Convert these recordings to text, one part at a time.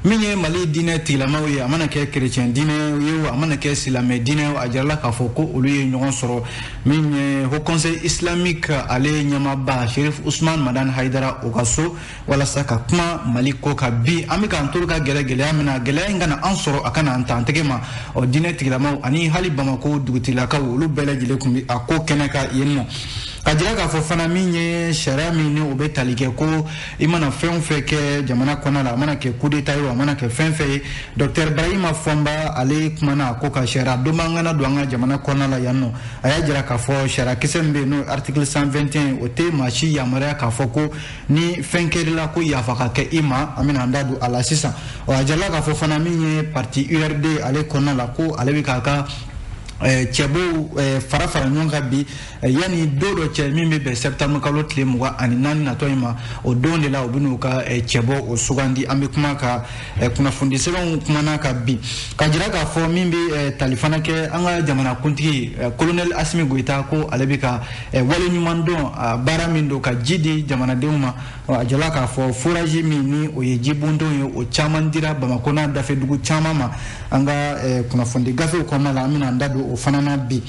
Min ye Mali diinɛ tigilamaw ye, a mana kɛ chrétien diinɛ ye o, a mana kɛ silamɛ diinɛ o, a jirala k'a fɔ ko olu ye ɲɔgɔn sɔrɔ. Min ye Haut Conseil islamique, ale ɲɛmaaba Sherif Usman Madani Haidara, o ka so, walasa ka kuma Mali ko kan. Bi an bɛ k'an to ka gɛlɛ gɛlɛya min na, gɛlɛya in kana an sɔrɔ, a kana an ta an tɛgɛ ma. Ɔ, diinɛ tigilamaw ani hali Bamako dugutigilakaw, olu bɛɛ lajɛlen tun bɛ a ko kɛnɛ kan yen nɔ. Ka jira k'a fɔ fana, min ye sariya min ni o bɛ tali kɛ ko i mana fɛn o fɛn kɛ jamana kɔnɔ la, a mana kɛ coup d'état ye o, a mana kɛ fɛn fɛn ye, docteur Barahima Fɔnba, ale kumana a ko ka sariya donbangana don an ka jamana kɔnɔna la yan nɔ. A y'a jira k'a fɔ sariya kisɛ min bɛ yen, n'o ye article 121, o tɛ maa si yamaruya k'a fɔ ko ni fɛn kɛr'i la, ko yafa ka kɛ i ma. An bɛna an da don a la sisan. Ɔ, a jirala k'a fɔ fana, min ye parti URD ale kɔnɔna la, ko ale bɛ k'a ka cɛbow fara fara ɲɔgɔn kan bi yanni don dɔ cɛ, min bɛ bɛn septembre kalo tile 24 natɔ in ma. O don de la u bɛ n'u ka cɛbɔ o sugandi. An bɛ kuma ka kunnafoni sɛbɛnw kumana ka bi, ka jira k'a fɔ min bɛ tali fana kɛ an ka jamanakuntigi colonel Asimi Goyita, ko ale bɛ ka wale ɲuman dɔn baara min don ka ji di jamanadenw ma. A jala k'a fɔ forage min ni o ye jibondon ye, o caman dira Bamakɔ n'a dafɛ dugu caman ma. An ka kunnafoni gafew kɔnɔna la, an bɛna an da don o fana na bi.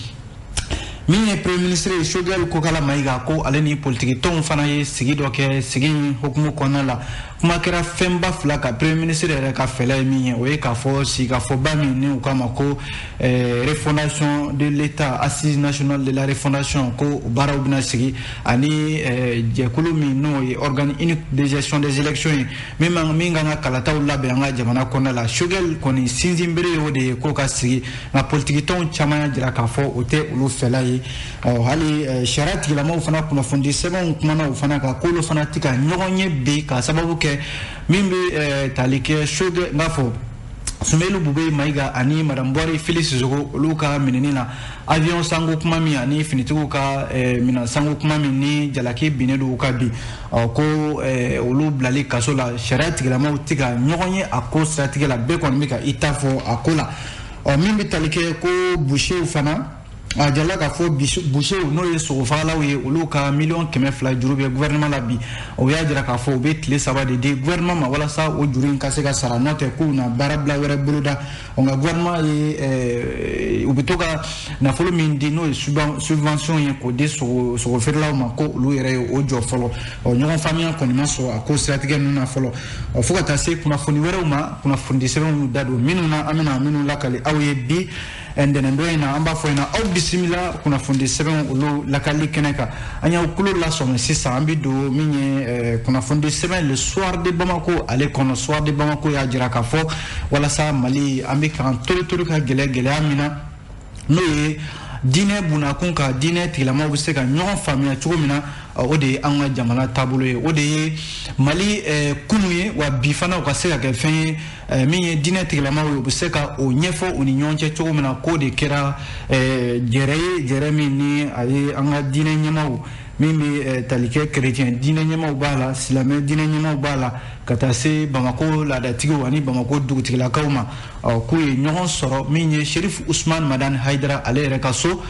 Min ye premier ministre ye, Choguel Kokala Mayiga, ko ale ni politiki tɔnw fana ye sigi dɔ kɛ. Sigi in hukumu kɔnɔna la, kuma kɛra fɛnba fila kan. Premier ministre yɛrɛ ka fɛɛrɛ ye min ye, o ye k'a fɔ sigikafɔba min ni u k'a ma ko refondation de l'État, assise nationale de la refondation, ko baaraw bɛna sigi, ani jɛkulu min n'o ye organe unique de gestion des élections ye, min kan ka kalataw labɛn an ka jamana kɔnɔna la. Choguel kɔni sinsinbere ye o de ye, k'o ka sigi. Nka politiki tɔnw caman y'a jira k'a fɔ o tɛ olu fɛla ye. Ɔ, hali sariya tigilamɔgɔw fana, kunnafoni sɛbɛnw kumana o fana kan, k'olu fana tɛ ka ɲɔgɔn ye bi, k'a sababu kɛ min bɛ tali kɛ Choguel, n k'a fɔ Sumelu Bube Mayiga ani madame Buwari Fili Sisoko, olu ka minɛni na, avion sanko kuma min ani finitigiw ka minan sanko kuma min ni jalaki binnen don u ka bi. Ɔ, ko olu bilali kaso la, sariya tigilamɔgɔw tɛ ka ɲɔgɔn ye a ko siratigɛ la. Bɛɛ kɔni bɛ ka i ta fɔ a ko la. Ɔ, min bɛ tali kɛ ko boucherw fana, a jala k'a fɔ boucherw, n'o ye sogofagalaw ye, olu ka 200 000 juru bɛ gouvernement la bi. O y'a jira k'a fɔ u bɛ tile 3 de di gouvernement ma walasa o juru in ka se ka sara, n'o tɛ k'u na baarabila wɛrɛ boloda. Nka gouvernement ye u bɛ to ka nafolo min di, n'o ye subvention ye, k'o di sogo feerelaw ma, ko olu yɛrɛ ye o jɔ fɔlɔ. Ɔ, ɲɔgɔn faamuya kɔni ma sɔrɔ a ko siratigɛ ninnu na fɔlɔ. Ɔ, fo ka taa se kunnafoni wɛrɛw ma, kunnafoni sɛbɛnw da don minnu na, an bɛna minnu lakali aw ye bi ntɛnɛndon in na. An b'a fɔ ɲɛna, aw bisimila kunnafoni sɛbɛnw olu lakali kɛnɛ kan. An y'aw kulo lasɔmi sisan, an bɛ don min ye kunnafoni sɛbɛn Le Soir de Bamako ale kɔnɔ. Soir de Bamako y'a jira k'a fɔ walasa Mali, an bɛ k'an tori tori ka gɛlɛ gɛlɛya min na, n'o ye diinɛ bunakun ka diinɛ tigilamaw bɛ se ka ɲɔgɔn faamuya cogo min na, o de ye an ka jamana taabolo ye, o de ye Mali kunu ye. Wa bi fana, o ka se ka kɛ fɛn ye min ye diinɛ tigilamaw ye, u bɛ se ka o ɲɛfɔ u ni ɲɔgɔn cɛ cogo min na. K'o de kɛra jɛrɛ ye, jɛrɛ min ni a ye an ka diinɛ ɲɛmaaw, min bɛ tali kɛ chrétien diinɛ ɲɛmaaw b'a la, silamɛ diinɛ ɲɛmaaw b'a la, ka taa se Bamako laadatigiw ani Bamako dugutigilakaw ma, k'u ye ɲɔgɔn sɔrɔ min ye Sherif Usman Madani Hayidara ale yɛrɛ ka so,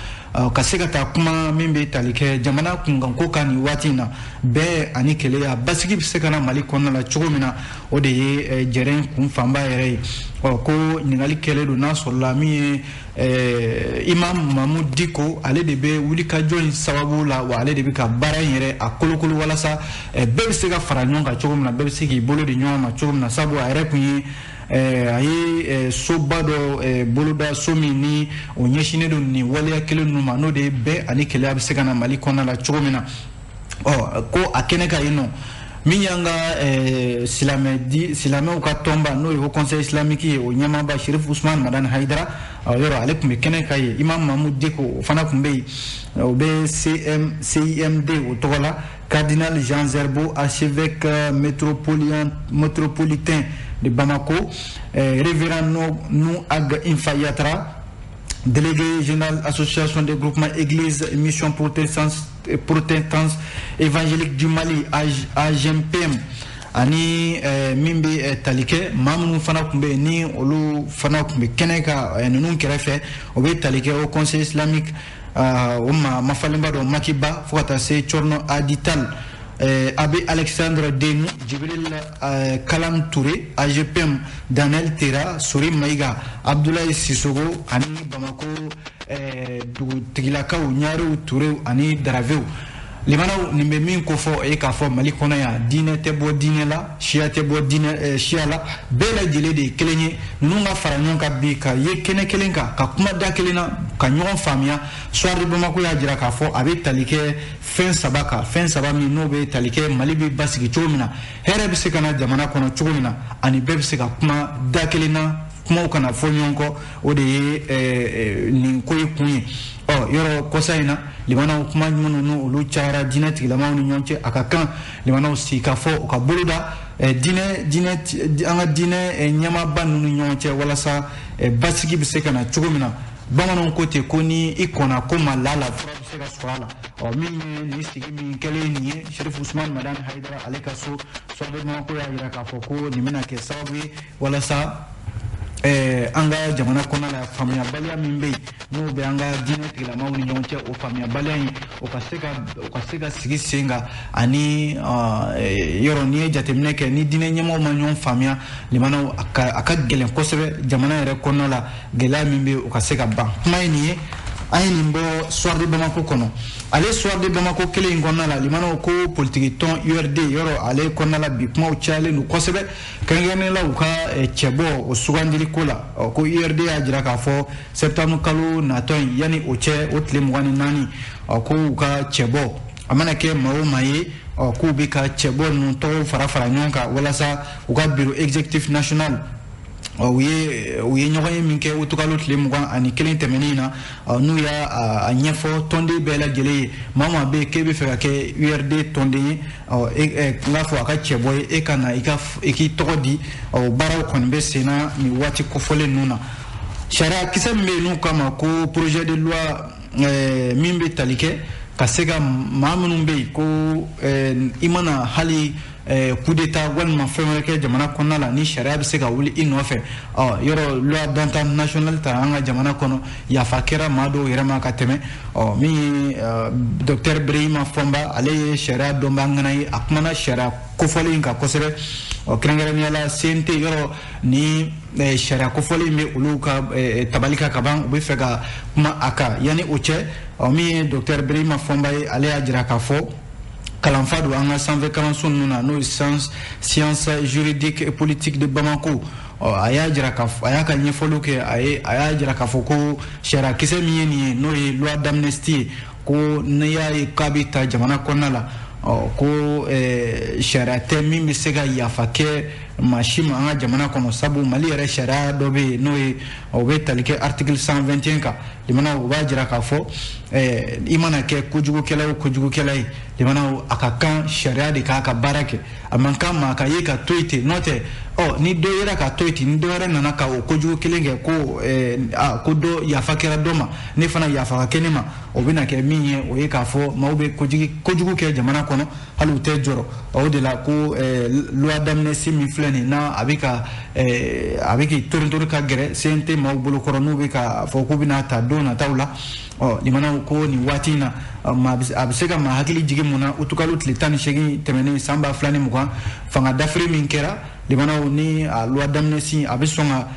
ka se ka taa kuma min bɛ tali kɛ jamana kunkanko kan nin waati in na, bɛɛ ani keleya, basigi bɛ se ka na Mali kɔnɔna la cogo min na. O de ye jɛrɛ in kun fanba yɛrɛ ye. Ɔ, ko ɲininkali kɛlen don n'a sɔrɔla min ye imam Mamu Diko, ale de bɛ wulikajɔ in sababu la, wa ale de bɛ ka baara in yɛrɛ a kolokolo walasa bɛɛ bɛ se ka fara ɲɔgɔn kan cogo min na, bɛɛ bɛ se k'i bolo di ɲɔgɔn ma cogo min na, sabu a yɛrɛ kun ye a ye soba dɔ boloda, so min ni o ɲɛsinnen don nin waleya kelen ninnu ma, n'o de ye bɛn ani keleya bɛ se ka na Mali kɔnɔna la cogo min na. Ɔ, ko a kɛnɛ kan yen nɔ, min y'an ka silamɛ di silamɛw ka tɔnba, n'o ye Haut Conseil islamique ye, o ɲɛmaaba Sherif Usman Madani Hayidara, yɔrɔ ale tun bɛ kɛnɛ kan yen. Imam Mahmoud Dicko, o fana tun bɛ yen, o bɛ CM CIMD o tɔgɔ la. Cardinal Jean Zerbo, archevêque métropolitain de Bamako, révérend Nou Ag Infa Yatra, délégué général association des groupements églises mission protestants évangélique du Mali, AGMPM, ani min bɛ tali kɛ maa minnu fana tun bɛ yen, ni olu fana tun bɛ kɛnɛ kan ninnu kɛrɛfɛ, o bɛ tali kɛ au Conseil islamique, o ma mafalenba dɔ Makiba, fo ka taa se Thierno Adital. Abbé Alexandre Denou, Djibril Kalam Touré, AGPM Daniel Tera, Sori Maïga, Abdoulaye Sissoko ani Bamako dugutigilakaw Ɲarew, Tourew ani Daravew. Limanaw, nin bɛ min kofɔ e k'a fɔ Mali kɔnɔ yan, diinɛ tɛ bɔ diinɛ la, siya tɛ bɔ diinɛ siya la, bɛɛ lajɛlen de ye kelen ye. Ninnu ka fara ɲɔgɔn kan bi ka ye kɛnɛ kelen kan, ka kuma da kelen na, ka ɲɔgɔn faamuya. Soir de Bamako y'a jira k'a fɔ a bɛ tali kɛ fɛn saba kan, fɛn saba min n'o bɛ tali kɛ Mali bɛ basigi cogo min na, hɛrɛ bɛ se ka na jamana kɔnɔ cogo min na, ani bɛɛ bɛ se ka kuma da kelen na, kumaw kana fɔ ɲɔgɔn kɔ. O de ye nin ko ye kun ye. Ɔ yɔrɔ kɔsa in na, limanaw, kuma minnu n'olu cayara diinɛ tigilamaw ni ɲɔgɔn cɛ, a ka kan limanaw sigi ka fɔ u ka boloda diinɛ an ka diinɛ ɲɛmaaba ninnu ni ɲɔgɔn cɛ, walasa basigi bɛ se ka na cogo min na. Bamananw ko ten ko ni i kɔnna ko ma la fura bɛ se ka sɔrɔ a la. Ɔ min ye nin sigi min kɛlen nin ye Chérif Ousmane Madani Haidara ale ka so, Soir de Bamako y'a jira k'a fɔ ko nin bɛna kɛ sababu ye walasa an ka jamana kɔnɔna la, faamuyabaliya min bɛ yen n'o bɛ an ka diinɛ tigilamaw ni ɲɔgɔn cɛ, o faamuyabaliya in o ka se ka sigi sen kan. Ani yɔrɔ n'i ye jateminɛ kɛ, ni diinɛ ɲɛmɔgɔw ma ɲɔgɔn faamuya, limanaw, a ka gɛlɛn kosɛbɛ jamana yɛrɛ kɔnɔna la, gɛlɛya min bɛ yen o ka se ka ban. Kuma ye nin ye, an ye nin bɔ Soir de Bamako kɔnɔ. Ale Soir de Bamako kelen in kɔnɔna la, limanaw, ko politiki tɔn URD, yɔrɔ ale kɔnɔna la bi kumaw cayalen don kosɛbɛ, kɛrɛnkɛrɛnnenya la u ka cɛbɔ o sugandili ko la. Ko URD y'a jira k'a fɔ septembre kalo natɔ in, yanni o cɛ, o tile 24, ko u ka cɛbɔ a mana kɛ maa o maa ye, k'u bɛ ka cɛbɔ ninnu tɔgɔw fara fara ɲɔgɔn kan walasa u ka bureau exécutif national. U ye ɲɔgɔn ye min kɛ utukalo tile 21 tɛmɛnen na, n'u y'a a ɲɛfɔ tɔnden bɛɛ lajɛlen ye, maa o maa bɛ yen k'e bɛ fɛ ka kɛ URD tɔnden ye, n k'a fɔ a ka cɛbɔ ye, e ka na i k'i tɔgɔ di. O baaraw kɔni bɛ sen na nin waati kofɔlen ninnu na. Sariya kisɛ min bɛ yen n'u k'a ma ko projet de loi min bɛ tali kɛ ka se ka maa minnu bɛ yen ko i mana hali coup d'état walima fɛn wɛrɛ kɛ jamana kɔnɔna la, ni sariya bɛ se ka wuli i nɔfɛ. Ɔ yɔrɔ loi d'entente nationale ta an ka jamana kɔnɔ, yafa kɛra maa dɔw yɛrɛ ma ka tɛmɛ. Ɔ min ye docteur Birahima Fɔnba, ale ye sariya dɔnbaa ŋana ye, a kumana sariya kofɔlen in kan kosɛbɛ. Ɔ kɛrɛnkɛrɛnnenya la CNT, yɔrɔ ni sariya kofɔlen bɛ olu ka tabali kan ka ban, u bɛ fɛ ka kuma a kan. Yanni o cɛ, ɔ min ye docteur Birahima Fɔnba ye, ale y'a jira k'a fɔ kalanfa don an ka sanfɛ kalanso ninnu na, n'o ye science juridique et politique de Bamako. Ɔ a y'a jira k'a fɔ, a y'a ka ɲɛfɔliw kɛ, a y'a jira k'a fɔ ko sariya kisɛ min ye nin ye, n'o ye loi d'amnistie ye, ko n'i y'a ye k'a bɛ ta jamana kɔnɔna la, ɔ ko sariya tɛ min bɛ se ka yafa kɛ maa si ma an ka jamana kɔnɔ, sabu Mali yɛrɛ sariya dɔ bɛ yen n'o ye o bɛ tali kɛ article 121 kan. Limanaw, o b'a jira k'a fɔ i mana kɛ kojugukɛla o kojugukɛla ye, limanaw, a ka kan sariya de k'a ka baara kɛ. A man kan maa ka ye ka to yen ten, n'o tɛ ɔ ni dɔ yera ka to yen ten, ni dɔ wɛrɛ nana ka o kojugu kelen kɛ, ko a ko dɔ yafa kɛra dɔ ma, ne fana yafa ka kɛ ne ma, o bɛna kɛ min ye, o ye k'a fɔ maaw bɛ kojugu kɛ jamana kɔnɔ, hali u tɛ jɔrɔ. O de la ko loi d'amnistie min filɛ nin n'a a bɛ ka a bɛ k'i torintori ka gɛrɛ CNT maaw bolo kɔrɔ, n'u bɛ ka fɔ k'u bɛna ta don nataw la. Ɔ limanaw, ko nin waati in na, a bɛ se ka maa hakili jigin mun na? Utukalo tile 18 tɛmɛnen san 2020, fanga dafiri min kɛra, limanaw, ni a loi d'amnistie a bɛ sɔn ka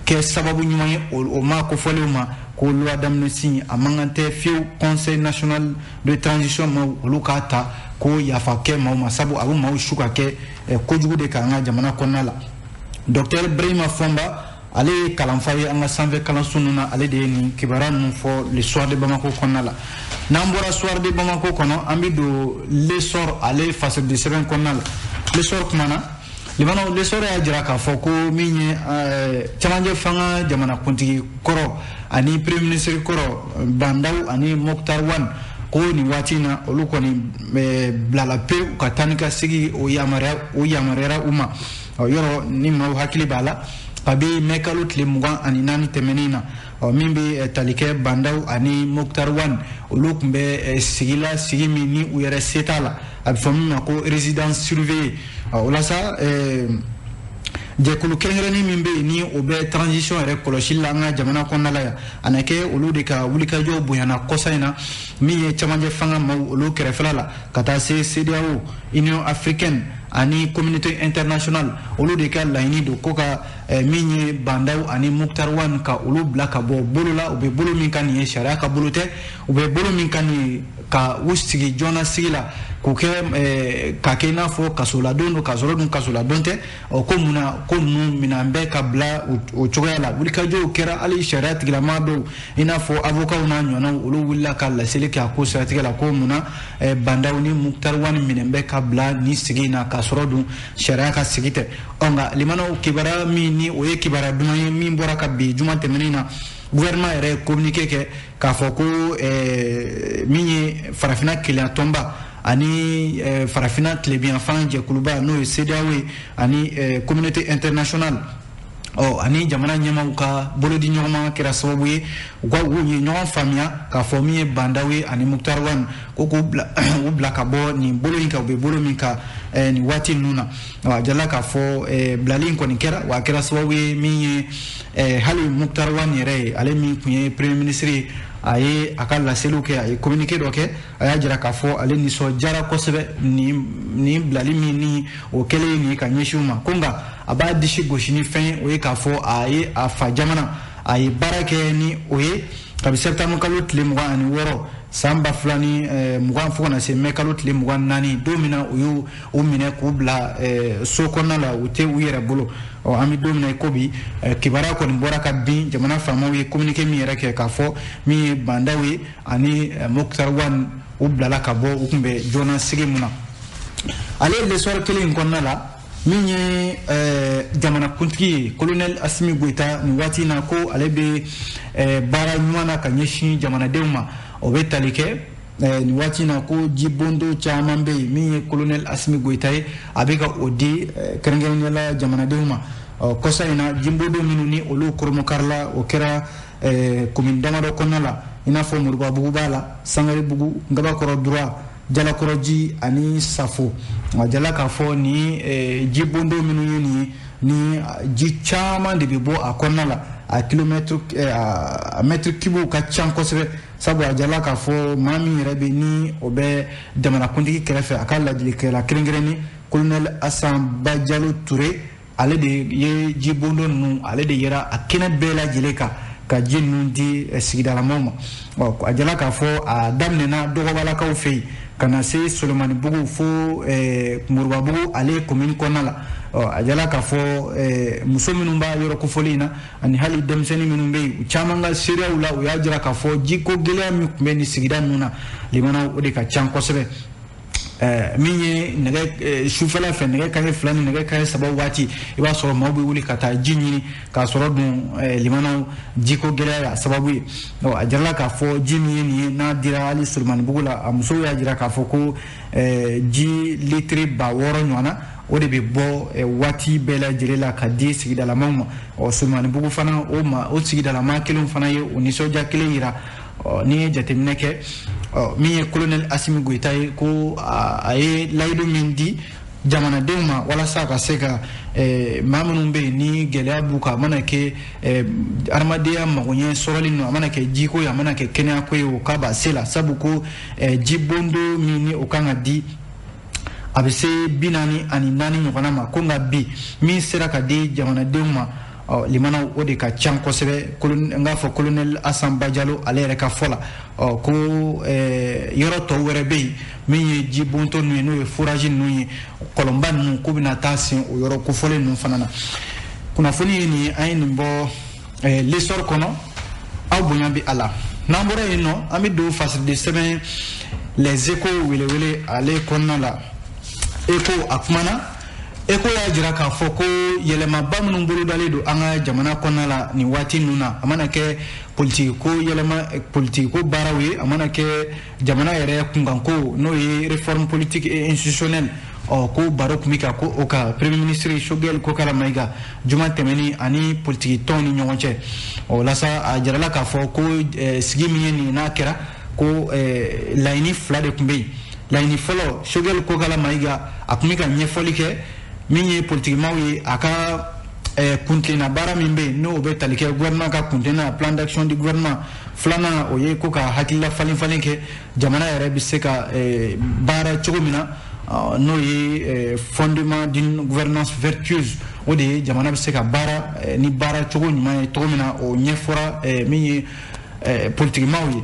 kɛ sababu ɲuman ye o maa kofɔlenw ma, ko loi d'amnistie a man kan tɛ fiyewu conseil national de transition ma olu k'a ta ko yafa kɛ maaw ma, sabu a bɛ maaw su ka kɛ kojugu de kan an ka jamana kɔnɔna la. Docteur Birahima Fɔnba, ale ye kalanfa ye an ka sanfɛ kalanso ninnu na, ale de ye nin kibaruya ninnu fɔ le Soir de Bamako kɔnɔna la. N'an bɔra Soir de Bamako kɔnɔ, an bɛ don L'Essor, ale fasodi sɛbɛn kɔnɔna la. L'Essor kumana, limanaw, L'Essor y'a jira k'a fɔ ko min ye camancɛ fanga jamanakuntigi kɔrɔ ani premier ministre kɔrɔ Bah N'Daw ani Moctar Ouane, ko nin waati in na olu kɔni bilala pewu ka taa ni ka segin, o yamaruyara u ma. Yɔrɔ ni maaw hakili b'a la, kabi mɛ kalo tile 24 tɛmɛnen na, min bɛ tali kɛ Bah N'Daw ani Moctar Ouane, olu tun bɛ sigi la, sigi min ni u yɛrɛ se t'a la, a bɛ fɔ min ma ko résidence surveillée. O la sa, Jɛkulu kɛrɛnkɛrɛnnen min bɛ yen ni o bɛ transition yɛrɛ kɔlɔsili la an ka jamana kɔnɔna la yan, a na kɛ olu de ka wulikajɔw bonyana kɔsa in na, min ye camancɛ fanga maaw olu kɛrɛfɛla la, ka taa se CEDEAO, Union africaine ani communauté internationale, olu de ka laɲini don ko ka min ye Bah N'Daw ani Moctar Ouane ka olu bila ka bɔ bolo la. U bɛ bolo min kan nin ye, sariya ka bolo tɛ. U bɛ bolo min kan nin ye, ka u sigi joona sigi la, k'u kɛ ka kɛ i n'a fɔ kasoladon don, k'a sɔrɔ dun kasoladon tɛ. Ɔ ko munna ko ninnu minɛn bɛ ka bila o cogoya la? Wulikajɔw kɛra, hali sariya tigilamaa dɔw, i n'a fɔ avocats n'a ɲɔgɔnnaw, olu wulila ka laseli kɛ a ko siratigɛ la, ko munna Bah N'Daw ni Moctar Ouane minɛn bɛ ka bila nin sigi in na, k'a sɔrɔ dun sariya ka sigi tɛ. Ɔ nka limanaw, kibaruya min ni o ye kibaruya duman ye min bɔra ka bin juma tɛmɛnen na, gouvernement yɛrɛ ye communiqué kɛ k'a fɔ ko min ye Farafinna kelenya tɔnba ani Farafinna tilebinyanfan jɛkuluba, n'o ye CEDEAO ye, ani communauté internationale, ɔ ani jamana ɲɛmaaw ka bolodi ɲɔgɔnma kɛra sababu ye u ka u ye ɲɔgɔn faamuya k'a fɔ min ye Bah N'Daw ye ani Moctar Ouane, ko k'u bila u bila ka bɔ nin bolo in kan, u bɛ bolo min kan nin waati ninnu na. A jala k'a fɔ bilali in kɔni kɛra wa, a kɛra sababu ye min ye hali Moctar Ouane yɛrɛ ye, ale min tun ye premier ministre ye, a ye a ka laseliw kɛ, a ye communiqué dɔ kɛ, a y'a jira k'a fɔ ale nisɔndiyara kosɛbɛ nin bilali min ni o kɛlen nin ye ka ɲɛsin u ma, ko nka a b'a disi gosi ni fɛn ye, o ye k'a fɔ a ye a fa jamana, a ye baara kɛ ni o ye kabi septembre kalo tile 26 san 2020 fo ka na se mai kalo tile 24, don min na u y'u u minɛ k'u bila so kɔnɔna la, u tɛ u yɛrɛ bolo. Ɔ an bɛ don min na i ko bi, kibaruya kɔni bɔra ka bin, jamana faamaw ye communiqué min yɛrɛ kɛ k'a fɔ min ye Bah N'Daw ye ani Moctar Ouane, u bilala ka bɔ u tun bɛ joona sigi mun na. Ale ye L'Essor kelen in kɔnɔna la, min ye jamanakuntigi ye, colonel Assimi Goïta, nin waati in na ko ale bɛ baara ɲuman na ka ɲɛsin jamanadenw ma. O bɛ tali kɛ nin waati in na ko jibondo caman bɛ yen, min ye colonel Assimi Goïta ye, a bɛ ka o di kɛrɛnkɛrɛnnenya la jamanadenw ma. Ɔ kɔsa in na, jibondo minnu ni olu koromokarila, o kɛra commune damadɔ kɔnɔna la, i n'a fɔ Moribabugu b'a la, Sangarebugu, Ngabakɔrɔ droit, Jalakɔrɔji ani Safo. A jala k'a fɔ ni jibondo minnu ye nin ye, ni ji caman de bɛ bɔ a kɔnɔna la, a kilomètre, a mètre cube ka ca kosɛbɛ, sabu a jala k'a fɔ maa min yɛrɛ bɛ ni o bɛ jamanakuntigi kɛrɛfɛ, a ka ladilikɛla kɛrɛnkɛrɛnnen, colonel Hassan Badialo Touré, ale de ye jibondo ninnu, ale de yera a kɛnɛ bɛɛ lajɛlen kan ka ji ninnu di sigidalamaw ma. Ɔ a jala k'a fɔ a daminɛna Dɔgɔbalakaw fɛ yen ka na se Solomanibugu fo Moribabugu, ale commune kɔnɔna la. Ɔ a jala k'a fɔ muso minnu b'a yɔrɔ kofɔlen in na ani hali denmisɛnnin minnu bɛ yen, u caman ka seereyaw la, u y'a jira k'a fɔ jiko gɛlɛya min tun bɛ nin sigida ninnu na, limanaw, o de ka ca kosɛbɛ. Min ye nɛgɛ sufɛla fɛ, nɛgɛ kanɲɛ 2 ni nɛgɛ kanɲɛ 3 waati, i b'a sɔrɔ maaw bɛ wuli ka taa ji ɲini, k'a sɔrɔ dun limanaw, jiko gɛlɛya y'a sababu ye. Ɔ a jirala k'a fɔ ji min ye nin ye, n'a dira hali Solomanibugu la, a musow y'a jira k'a fɔ ko ji litiri 6000 ɲɔgɔn na, o de bɛ bɔ waati bɛɛ lajɛlen la ka di sigidalamaw ma. Ɔ Solomanibugu fana, o ma o sigidalama kelenw fana ye o nisɔndiya kelen yira. Ɔ n'i ye jateminɛ kɛ, ɔ min ye colonel Assimi Goïta ye, ko a ye layidu min di jamanadenw ma walasa ka se ka maa minnu bɛ yen ni gɛlɛya b'u kan, a mana kɛ adamadenya magoɲɛ sɔrɔli ninnu, a mana kɛ jiko ye, a mana kɛ kɛnɛyako ye, o k'a b'a se la, sabu ko jibondo min ni o kan ka di, a bɛ se 44 ɲɔgɔnna ma, ko nka bi min sera ka di jamanadenw ma, ɔ limanaw, o de ka ca kosɛbɛ. N k'a fɔ colonel Hassan Badialo ale yɛrɛ ka fɔ la, ɔ ko yɔrɔ tɔw wɛrɛ bɛ yen min ye ji bontɔ ninnu ye, n'o ye forage ninnu ye, kɔlɔnba ninnu, k'u bɛna taa sen o yɔrɔ kofɔlen ninnu fana na. Kunnafoni ye nin ye, an ye nin bɔ L'Essor kɔnɔ. Aw bonya bɛ a la. N'an bɔra yen nɔ, an bɛ don fasiriden sɛbɛn Les Échos welewele ale kɔnɔna la. Écho a kumana, Écho y'a jira k'a fɔ ko yɛlɛmaba minnu bolodalen don an ka jamana kɔnɔna la nin waati ninnu na, a mana kɛ politiki ko yɛlɛma, politiki ko baaraw ye, a mana kɛ jamana yɛrɛ kunkanko, n'o ye réforme politique et institutionnelle, ɔ ko baro tun bɛ ka ko o kan premier ministre Choguel Kokalla Maïga juma tɛmɛnen ani politiki tɔnw ni ɲɔgɔn cɛ. Ɔ lasa a jirala k'a fɔ ko sigi min ye nin n'a kɛra, ko laɲini fila de tun bɛ yen. Laɲini fɔlɔ, Choguel Kokalla Maïga a tun bɛ ka ɲɛfɔli kɛ min ye politikimaw ye, a ka Kuntilenna baara min bɛ yen, n'o bɛ tali kɛ gouvernement ka kuntilenna, plan d'action du gouvernement. Filanan, o ye ko ka hakilila falen falen kɛ, jamana yɛrɛ bɛ se ka baara cogo min na, n'o ye fondement d'une gouvernance vertueuse. O de ye jamana bɛ se ka baara ni baara cogo ɲuman ye cogo min na, o ɲɛfɔra min ye politikimaw ye.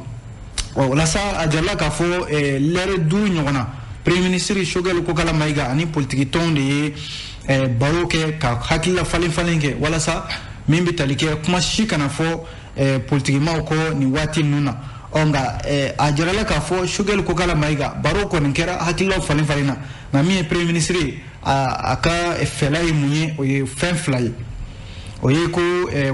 Ɔ, o la sa, a jirala k'a fɔ lɛrɛ 5 ɲɔgɔn na, premier ministre Choguel Kokalla Maïga ani politiki tɔnw de ye baro kɛ ka hakilila falen falen kɛ, walasa min bɛ tali kɛ kuma si kana fɔ politikimaw kɔ nin waati ninnu na. Ɔ, nka a jirala k'a fɔ Choguel Kokalla Maïga, baro kɔni kɛra, hakililaw falen falen na, nka min ye premier ministre ye, a ka fɛla ye mun ye? O ye fɛn fila ye. O ye ko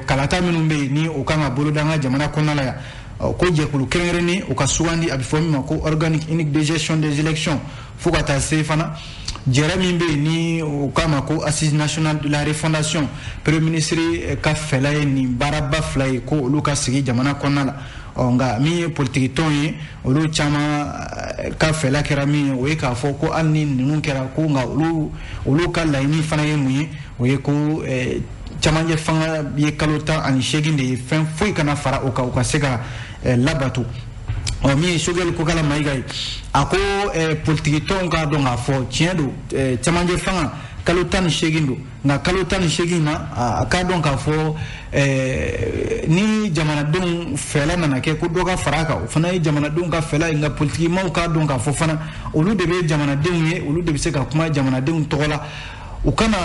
kalata minnu bɛ yen, ni o kan ka boloda an ka jamana kɔnɔna la yan, ko jɛkulu kɛrɛnkɛrɛnnen o ka sugandi, a bɛ fɔ min ma ko organe unique de gestion des élections, fo ka taa se fana jɛrɛ min bɛ yen, ni o k'a ma ko assise nationale de la refondation. Premier ministre ka fɛla ye nin baaraba fila ye, ko olu ka sigi jamana kɔnɔna la. Ɔ, nka min ye politiki tɔnw ye, olu caman ka fɛla kɛra min ye, o ye k'a fɔ ko hali ni ninnu kɛra ko, nka olu ka laɲini fana ye mun ye? O ye ko camancɛ fanga ye kalo 18 de ye, fɛn foyi kana fara o kan, u ka se ka labato. Ɔ, min ye Choguel Kokalla Maïga ye, a ko politiki tɔnw k'a dɔn k'a fɔ tiɲɛ don, camancɛ fanga kalo 18 don, nka kalo 18 na, a k'a dɔn k'a fɔ ni jamanadenw fɛla nana kɛ ko dɔ ka fara a kan, o fana ye jamanadenw ka fɛla ye. Nka politikimaw k'a dɔn k'a fɔ fana, olu de bɛ jamanadenw ye, olu de bɛ se ka kuma jamanadenw tɔgɔ la. U kana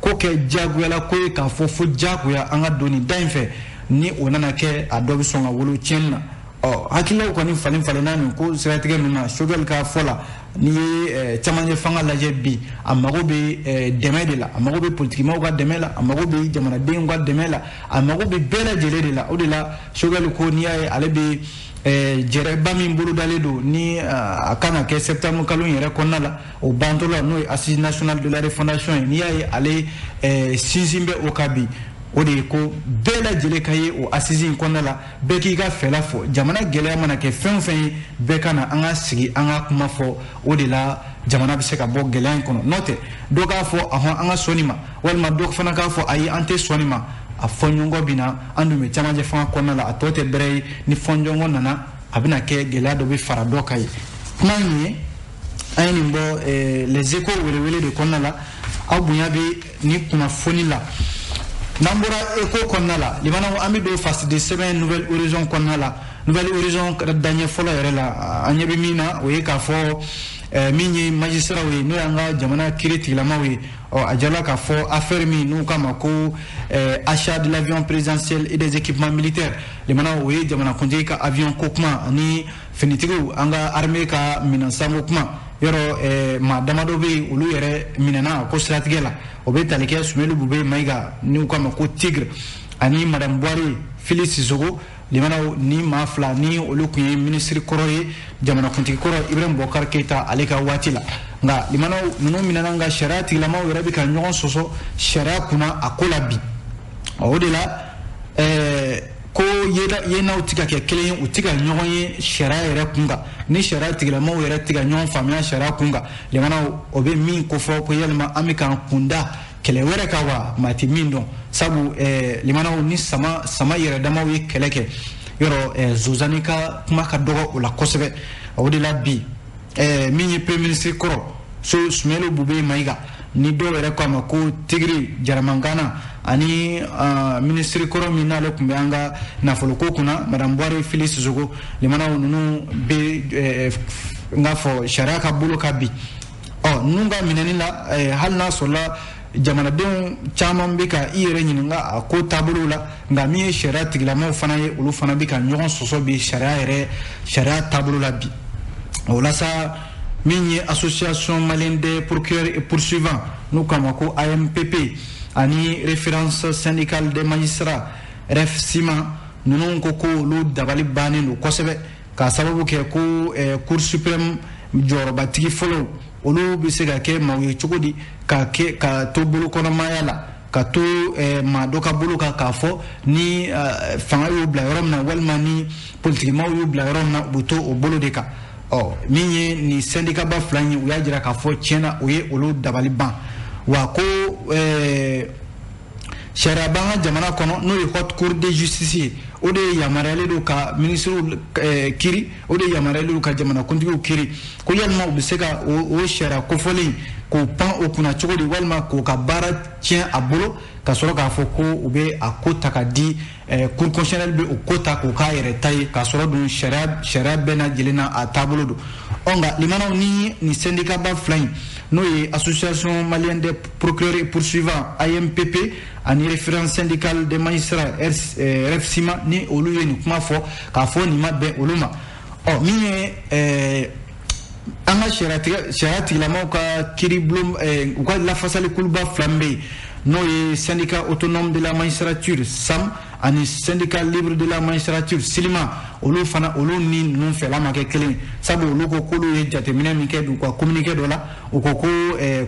ko kɛ diyagoyala ko ye k'a fɔ fo diyagoya an ka don nin da in fɛ. Ni o nana kɛ, a dɔ bɛ sɔn ka wolo tiɲɛni na. Ɔ, hakililaw kɔni falen falenna nin ko siratigɛ ninnu na. Choguel ka fɔ la, n'i ye camancɛ fanga lajɛ bi, a mago bɛ dɛmɛ de la, a mago bɛ politikimaw ka dɛmɛ la, a mago bɛ jamanadenw ka dɛmɛ la, a mago bɛ bɛɛ lajɛlen de la. O de la, Choguel ko n'i y'a ye ale bɛ jɛrɛba min bolodalen don, ni a kan ka kɛ septembre kalo in yɛrɛ kɔnɔna la, o bantɔ la, n'o ye assise nationale de la refondation ye, n'i y'a ye ale sinsin bɛ o kan bi, o de ye ko bɛɛ lajɛlen ka ye o assise in kɔnɔna la, bɛɛ k'i ka fɛla fɔ. Jamana gɛlɛya mana kɛ fɛn o fɛn ye, bɛɛ ka na an ka sigi, an ka kuma fɔ. O de la jamana bɛ se ka bɔ gɛlɛya in kɔnɔ. N'o tɛ, dɔ k'a fɔ ɔhɔn, an ka sɔn nin ma, walima dɔ fana k'a fɔ ayi, an tɛ sɔn nin ma, a fɔɲɔgɔnkɔ bɛ na. An dun bɛ camancɛ fanga kɔnɔna la, a tɔ tɛ bɛrɛ ye. Ni fɔɲɔgɔnkɔ nana, a bɛna kɛ gɛlɛya dɔ bɛ fara dɔ kan ye. Kuma in ye, an ye nin bɔ Les Échos welewele de kɔnɔna la. Aw bonya bɛ nin kunnafoni la. N'an bɔra Écho kɔnɔna la, limanaw, an bɛ don fasidi sɛbɛn Nouvel Horizon kɔnɔna la. Nouvel Horizon daɲɛ fɔlɔ yɛrɛ la, an ɲɛ bɛ min na, o ye k'a fɔ min ye magistrat ye, n'o y'an ka jamana kiiri tigilamaw ye. Ɔ, a jirala k'a fɔ affaire min n'u k'a ma ko achat de l'avion présidentiel et des équipements militaires, limanaw, o ye jamanakuntigi ka avion ko kuma ani finitigiw, an ka armée ka minɛn sanko kuma. Yɔrɔ maa damadɔ bɛ yen, olu yɛrɛ minɛna ko siratigɛ la. O bɛ tali kɛ Soumeylou Boubèye Maïga, n'u k'a ma ko Tigre, ani madame Bouaré Fily Sissoko. Limanaw, ni maa fila ni olu tun ye minisiri kɔrɔ ye jamanakuntigi kɔrɔ Ibrahim Boubacar Keïta ale ka waati la. Nka limanaw, ninnu minɛna, nka sariya tigilamaw yɛrɛ bɛ ka ɲɔgɔn sɔsɔ sariya kunna a ko la bi. O de la ko yenaw tɛ ka kɛ kelen ye, u tɛ ka ɲɔgɔn ye sariya yɛrɛ kun kan, ni sariya tigilamaw yɛrɛ tɛ ka ɲɔgɔn faamuya sariya kun kan. Limanaw, o bɛ min kofɔ ko yalima an bɛ k'an kunda kɛlɛ wɛrɛ kan wa, maa tɛ min dɔn. Sabu limanaw, ni sama sama yɛrɛ damaw ye kɛlɛ kɛ yɔrɔ, zozani ka kuma ka dɔgɔ o la kosɛbɛ. O de la bi, min ye premier ministre kɔrɔ so Soumeylou Boubèye Maïga, ni dɔw yɛrɛ ko a ma ko Tigre Jaramangana, ani ministre kɔrɔ min n'ale tun bɛ an ka nafoloko kunna, madame Bouaré Fily Sissoko, limanaw, ninnu bɛ n k'a fɔ sariya ka bolo kan bi. Ɔ, ninnu ka minɛni la, hali n'a sɔrɔla jamanadenw caman bɛ ka i yɛrɛ ɲininka a ko taabolo la, nka min ye sariya tigilamaw fana ye, olu fana bɛ ka ɲɔgɔn sɔsɔ bi sariya yɛrɛ, sariya taabolo la bi. O la sa, min ye Association malienne des procureurs et poursuivants, n'u k'a ma ko AMPP, ani Référence syndicale des magistrats, REFSIMA, ninnu ko ko olu dabali bannen don kosɛbɛ, k'a sababu kɛ ko Cour suprême jɔyɔrɔbatigi fɔlɔw, olu bɛ se ka kɛ maaw ye cogo di ka kɛ ka to bolokɔnɔmaya la, ka to maa dɔ ka bolo kan, k'a fɔ ni fanga y'u bila yɔrɔ min na, walima ni politikimaw y'u bila yɔrɔ min na, u bɛ to o bolo de kan. Ɔ, min ye nin syndicat ba fila in ye, u y'a jira k'a fɔ tiɲɛna o ye olu dabali ban wa, ko Sariya b'an ka jamana kɔnɔ, n'o ye haute cour de justice ye, o de ye yamaruyalen don ka minisiriw kiri, o de yamaruyalen don ka jamanakuntigiw kiri. Ko yalima u bɛ se ka o sariya kofɔlen k'o pan o kunna cogo di, walima k'o ka baara tiɲɛ a bolo, ka sɔrɔ k'a fɔ ko u bɛ a ko ta ka di cour constitutionnelle bɛ o ko ta k'o k'a yɛrɛ ta ye, k'a sɔrɔ dun sariya bɛɛ lajɛlen na a taabolo don. Ɔ nka limanaw, ni nin syndicat ba fila in, n'o ye Association malienne des procureurs et poursuivants AMPP ani Référence syndicale des magistrats REFSIMA, ni olu ye nin kuma fɔ k'a fɔ nin ma bɛn olu ma. Ɔ min ye an ka sariya tigilamaw ka kiiribulon, u ka lafasali kuluba fila min bɛ yen, n'o ye Syndicat autonome de la magistrature SAM ani Syndicat libre de la magistrature SILIMA, olu fana, olu ni ninnu fɛla ma kɛ kelen, sabu olu ko k'olu ye jateminɛ min kɛ u ka communiqué dɔ la, u ko ko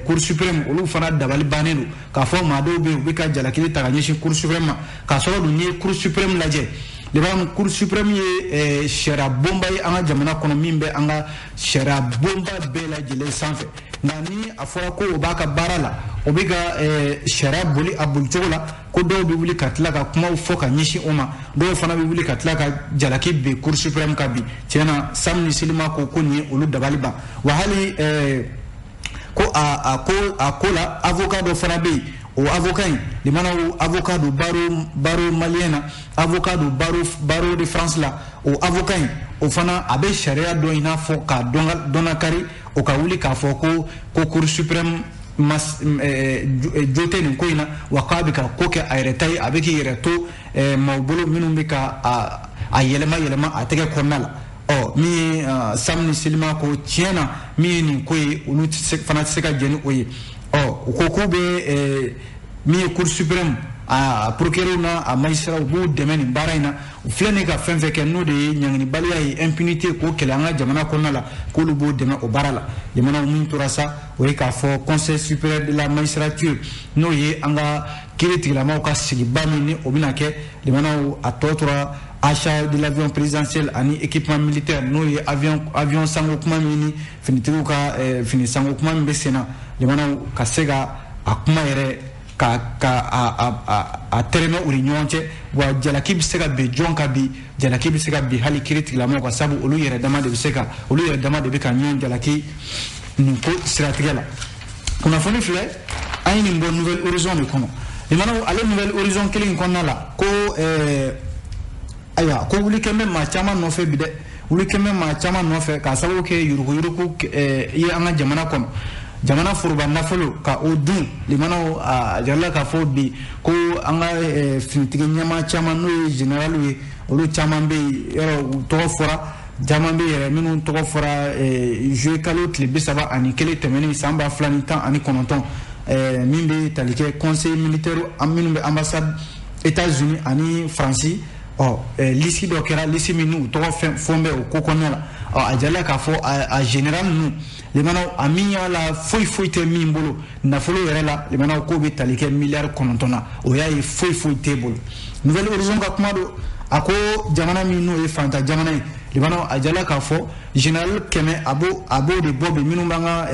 cour suprême, olu fana dabali bannen don k'a fɔ maa dɔw bɛ yen, u bɛ ka jalakili ta ka ɲɛsin cour suprême ma, k'a sɔrɔ dun n'i ye cour suprême lajɛ, Liban, cour suprême ye sariya bonba ye an ka jamana kɔnɔ, min bɛ an ka sariya bonba bɛɛ lajɛlen sanfɛ. Nka ni a fɔra ko o b'a ka baara la, o bɛ ka sariya boli a bolicogo la, ko dɔw bɛ wuli ka tila ka kumaw fɔ ka ɲɛsin o ma, dɔw fana bɛ wuli ka tila ka jalaki bin cour suprême kan bi. Tiɲɛna, SAM ni SILIMA ko ko nin ye olu dabali ban. Wa hali ko a ko la, avocat dɔ fana bɛ yen, o avocat in, limanaw, avocat don barreau malien na, avocat don barreau de France la. O avocat in, o fana a bɛ sariya dɔn i n'a fɔ k'a dɔnnakari, o ka wuli k'a fɔ ko cour suprême ma jo tɛ nin ko in na, wa k'a bɛ ka ko kɛ a yɛrɛ ta ye, a bɛ k'i yɛrɛ to maaw bolo minnu bɛ ka a yɛlɛma yɛlɛma a tɛgɛ kɔnɔna la. Ɔ min ye SAM ni SILIMA ko tiɲɛ na, min ye nin ko ye, olu fana tɛ se ka jɛn ni o ye. Ɔ u ko k'u bɛ min ye cour suprême a procureur n'a a magistrat, u b'u dɛmɛ nin baara in na. U filɛ nin ka fɛn fɛn kɛ, n'o de ye ɲanginibaliya ye, impunité, k'o kɛlɛ an ka jamana kɔnɔna la, k'olu b'o dɛmɛ o baara la. Jamanaw, min tora sa, o ye k'a fɔ Conseil supérieur de la magistrature, n'o ye an ka kiiri tigilamaw ka sigiba min ni o bɛna kɛ, jamanaw, a tɔ tora achat de l'avion présidentiel ani équipement militaire, n'o ye avion sanko kuma min ni finitigiw ka fini sanko kuma min bɛ sen na, jamanaw, ka se ka a kuma yɛrɛ ka a tɛrɛmɛ u ni ɲɔgɔn cɛ. Wa jalaki bɛ se ka bin jɔn ka bi? Jalaki bɛ se ka bin hali kiiri tigilamɔgɔw kan, sabu olu yɛrɛ dama de bɛ se ka, olu yɛrɛ dama de bɛ ka ɲɔgɔn jalaki nin ko siratigɛ la. Kunnafoni filɛ, an ye nin bɔ Nouvel Horizon de kɔnɔ. Limanaw, ale Nouvel Horizon kelen in kɔnɔna la, ko ayiwa, ko wuli kɛn bɛ maa caman nɔfɛ bi dɛ, wuli kɛn bɛ maa caman nɔfɛ k'a sababu kɛ yuruguyurugu ye an ka jamana kɔnɔ, jamana foroba nafolo ka o dun. Limanaw, a jirala k'a fɔ bi ko an ka finitigi ɲɛmaa caman, n'o ye généraliw ye, olu caman bɛ yen, yɔrɔ u tɔgɔ fɔra, caman bɛ yɛrɛ minnu tɔgɔ fɔra juillet kalo tile 31 tɛmɛnen san 2019, min bɛ tali kɛ conseil militaire minnu bɛ ambassade États-Unis ani Faransi. Ɔ liste dɔ kɛra, liste min n'u tɔgɔ fɛn fɔn bɛ o ko kɔnɔna la. Ɔ a jirala k'a fɔ a général ninnu, limanaw, a min y'a la, foyi foyi tɛ min bolo nafolo yɛrɛ la, limanaw, k'o bɛ tali kɛ miliyari 9 na, o y'a ye foyi foyi t'e bolo. Nouvel Horizon ka kuma don. A ko jamana min n'o ye fantan jamana ye, limanaw, a jirala k'a fɔ général 100, a b'o de bɔ bi minnu b'an ka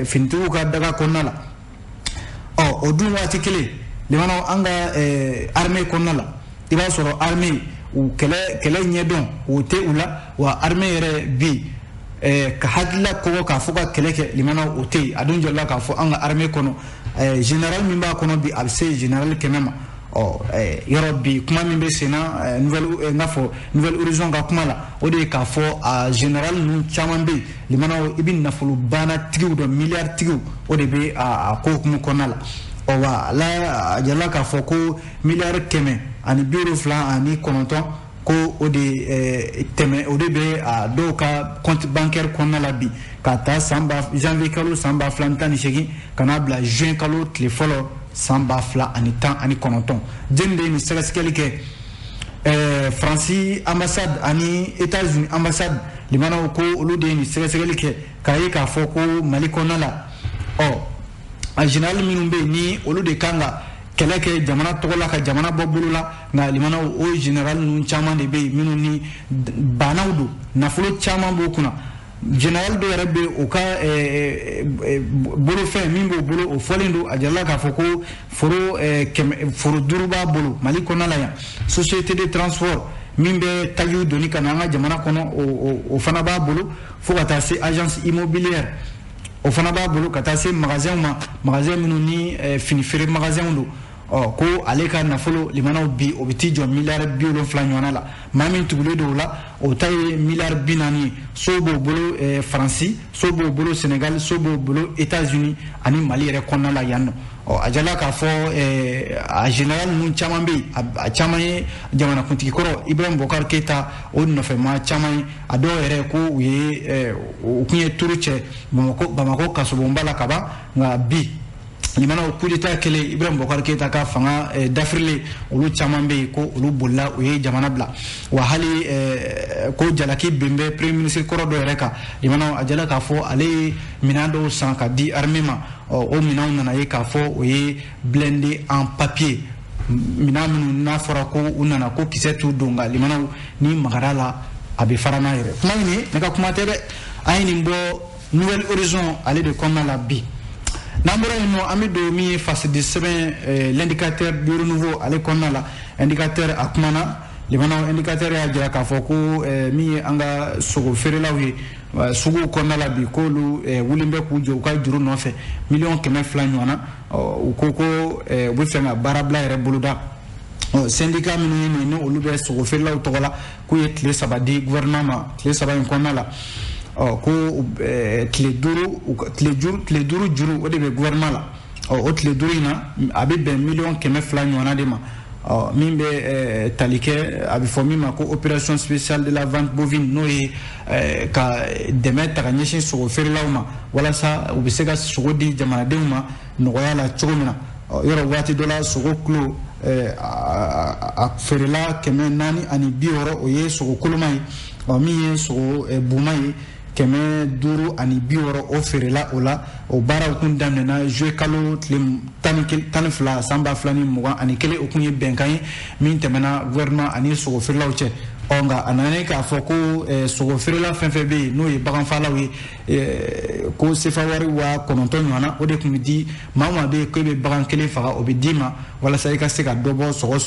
finitigiw ka daga kɔnɔna la. Ɔ o dun waati kelen, limanaw, an ka armée kɔnɔna la, i b'a sɔrɔ armée u kɛlɛ ɲɛdɔn o tɛ u la. Wa armée yɛrɛ bi ka hakilila kɔgɔ k'a fɔ ka kɛlɛ kɛ, limanaw, o tɛ yen. A dun jirala k'a fɔ an ka armée kɔnɔ, général min b'a kɔnɔ bi, a bɛ se général 100 ma. Ɔ yɔrɔ bi kuma min bɛ sen na, nouvelle n k'a fɔ Nouvel Horizon ka kuma la, o de ye k'a fɔ a général ninnu caman bɛ yen, limanaw, i bɛ nafolo banatigiw dɔn, miliyari tigiw, o de bɛ a ko hukumu kɔnɔna la. Ɔ wa la, a jirala k'a fɔ ko miliyari 179, ko o de tɛmɛ, o de bɛ a dɔw ka compte bancaire kɔnɔna la bi, ka taa san ba janvier kalo san 2018 ka n'a bila juin kalo tile fɔlɔ san 2019. Jɛni de ye nin sɛgɛsɛgɛli kɛ? Faransi ambassade ani États-Unis ambassade, limanaw, ko olu de ye nin sɛgɛsɛgɛli kɛ k'a ye k'a fɔ ko Mali kɔnɔna la, ɔ a général minnu bɛ yen, ni olu de kan ka kɛlɛ kɛ jamana tɔgɔ la ka jamana bɔ bolo la, nka limanaw, o général ninnu caman de bɛ yen minnu ni bannaw don, nafolo caman b'o kunna. Général dɔ yɛrɛ bɛ o ka bolofɛn min b'o bolo, o fɔlen don. A jirala k'a fɔ ko foro 5 b'a bolo Mali kɔnɔna la yan. Société de transport min bɛ tajiw doni ka na an ka jamana kɔnɔ, o fana b'a bolo, fo ka taa se agence immobilière, o fana b'a bolo, ka taa se magasin ma, magasin minnu ni fini feere magasin don. Ɔ ko ale ka nafolo limanaw bi, o bɛ t'i jɔ miliyari 70 ɲɔgɔnna la. Maa min tugulen don o la, o ta ye miliyari 40 ye. So b'o bolo Faransi, so b'o bolo Senegal, so b'o bolo États-Unis ani Mali yɛrɛ kɔnɔna la yan nɔ. Ɔ a jala k'a fɔ a général ninnu caman bɛ yen, a caman ye jamanakuntigi kɔrɔ Ibrahim Boubacar Keïta o nɔfɛmaa caman ye. A dɔw yɛrɛ ko u ye u kun ye turu cɛ Bamakɔ kasobonba la kaban. Nka bi limanaw, coup d'état kɛlen, Ibrahim Boubacar Keïta ka fanga dafirilen, olu caman bɛ yen ko olu bolila, u ye jamana bila. Wa hali ko jalaki bin bɛ premier ministre kɔrɔ dɔ yɛrɛ kan. Limanaw, a jala k'a fɔ ale ye minɛn dɔw san ka di armée ma. Ɔ o minɛnw nana ye k'a fɔ o ye blindé en papier, minɛn minnu n'a fɔra ko u nana ko kisɛ t'u don. Nka limanaw, ni magara la, a bɛ fara n'a yɛrɛ. Kuma in ne ka kuma tɛ dɛ, an ye nin bɔ Nouvel Horizon ale de kɔnɔna la bi. N'an bɔra yen nɔ, an bɛ don min ye fasidi sɛbɛn L'Indicateur du Renouveau ale kɔnɔna la. Indicateur a kumana. Limanaw, Indicateur y'a jira k'a fɔ ko min ye an ka sogo feerelaw ye suguw kɔnɔna la bi, k'olu wulilen bɛ k'u jɔ u ka juru nɔfɛ, miliyɔn 200 ɲɔgɔn na. U ko ko u bɛ fɛ ka baarabila yɛrɛ boloda. Syndicat minnu ye nin, ni olu bɛ sogo feerelaw tɔgɔ la, k'u ye tile 3 di gouvernement ma. Tile 3 in kɔnɔna la, ɔ ko tile 5 juru, o de bɛ gouvernement la. Ɔ o tile 5 in na, a bɛ bɛn miliyɔn 200 ɲɔgɔnna de ma. Ɔ min bɛ tali kɛ, a bɛ fɔ min ma ko opération spéciale de la vente bovine, n'o ye ka dɛmɛ ta ka ɲɛsin sogo feerelaw ma, walasa u bɛ se ka sogo di jamanadenw ma nɔgɔya la cogo min na. Yɔrɔ waati dɔ la, sogo kilo a feerela 460, o ye sogo koloma ye. Ɔ min ye sogo buman ye, 560, o feerela o la. O baaraw kun daminɛna juillet kalo tile 12 san 2021. O kun ye bɛnkan ye min tɛmɛna gouvernement ani sogo feerelaw cɛ. Ɔ nka a nana k'a fɔ ko sogo feerela fɛn fɛn bɛ yen, n'o ye baganfalaw ye, ko sefa wari 9000 ɲɔgɔnna, o de tun bɛ di maa o maa bɛ yen k'e bɛ bagan kelen faga, o bɛ d'i ma walasa i ka se ka dɔ bɔ sogo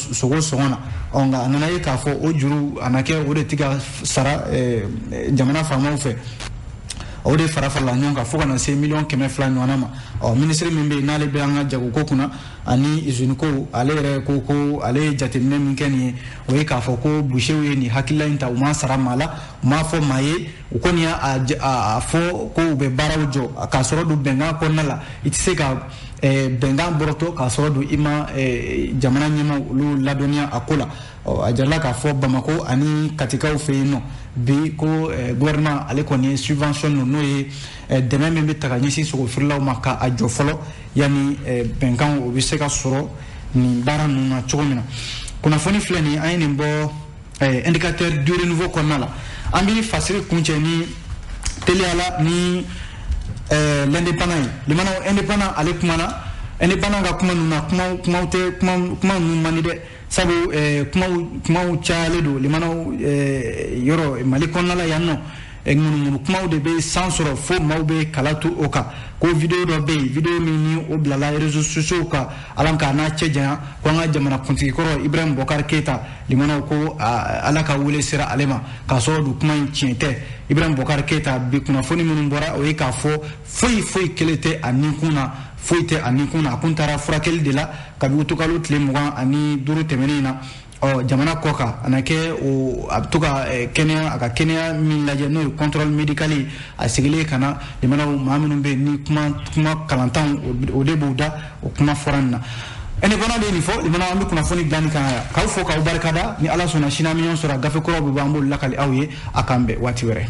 sɔngɔ na. Ɔ nka a nana ye k'a fɔ o juru a na kɛ, o de tɛ ka sara jamana faamaw fɛ. O de fara farala ɲɔgɔn kan fo ka na se miliyɔn 200 ɲɔgɔnna ma. Ɔ minisiri min bɛ yen, n'ale bɛ an ka jagoko kunna ani usine ko, ale yɛrɛ ko ko ale ye jateminɛ min kɛ nin ye, o ye k'a fɔ ko boucherw ye nin hakilila in ta, u ma sara maa la, u m'a fɔ maa ye. U kɔni y'a fɔ ko u bɛ baaraw jɔ, k'a sɔrɔ don bɛnkan kɔnɔna la, i tɛ se ka bɛnkan bɔrɔtɔ k'a sɔrɔ don i ma jamana ɲɛmaaw olu ladɔnniya a ko la. Ɔ a jirala k'a fɔ Bamako ani Katikaw fɛ yen nɔ bi, ko gouvernement ale kɔni ye subvention ninnu, n'o ye dɛmɛ min bɛ ta ka ɲɛsin sogo feerelaw ma, ka a jɔ fɔlɔ yanni bɛnkan o bɛ se ka sɔrɔ nin baara ninnu na cogo min na. Kunnafoni filɛ nin ye, an ye nin bɔ Indicateur du Renouveau kɔnɔna la. An bɛ fasiri kuncɛ ni teliya la ni L'Indépendant ye. Limanaw, Indépendant ale kumana. Indépendant ka kuma ninnu na, kumaw tɛ, kuma ninnu man di dɛ, sabu kumaw cayalen don. Limanaw, yɔrɔ Mali kɔnɔna la yan nɔ, ŋunuŋunu kumaw de bɛ san sɔrɔ fo maaw bɛ kala tu o kan, ko vidéo dɔ bɛ yen, vidéo min ni o bilala réseaux sociaux kan, ala k'a n'a cɛ janya, ko an ka jamana kuntigi kɔrɔ Ibrahim Boubacar Keïta, limanaw, ko ala ka wele sera ale ma, k'a sɔrɔ don kuma in tiɲɛ tɛ. Ibrahim Boubacar Keïta bi, kunnafoni minnu bɔra, o ye k'a fɔ foyi foyi kelen tɛ a ninkun na, foyi tɛ a ninkun na. A kun taara furakɛli de la kabi utukalo tile 25 tɛmɛnen in na, ɔ jamana kɔ kan. A na kɛ o a bɛ to ka kɛnɛya, a ka kɛnɛya min lajɛ, n'o ye contrôle médical ye, a sigilen ka na. Jamanaw maa minnu bɛ yen ni kuma kalantanw, o de b'u da o kuma fɔra nin na. Indépendant de ye nin fɔ. Limanaw, an bɛ kunnafoni dilan nin kan yan, k'aw fo k'aw barikada. Ni Ala sɔnna, sini an bɛ ɲɔgɔn sɔrɔ a gafe kuraw bɛ bɔ, an b'olu lakali aw ye. A k'an bɛn waati wɛrɛ.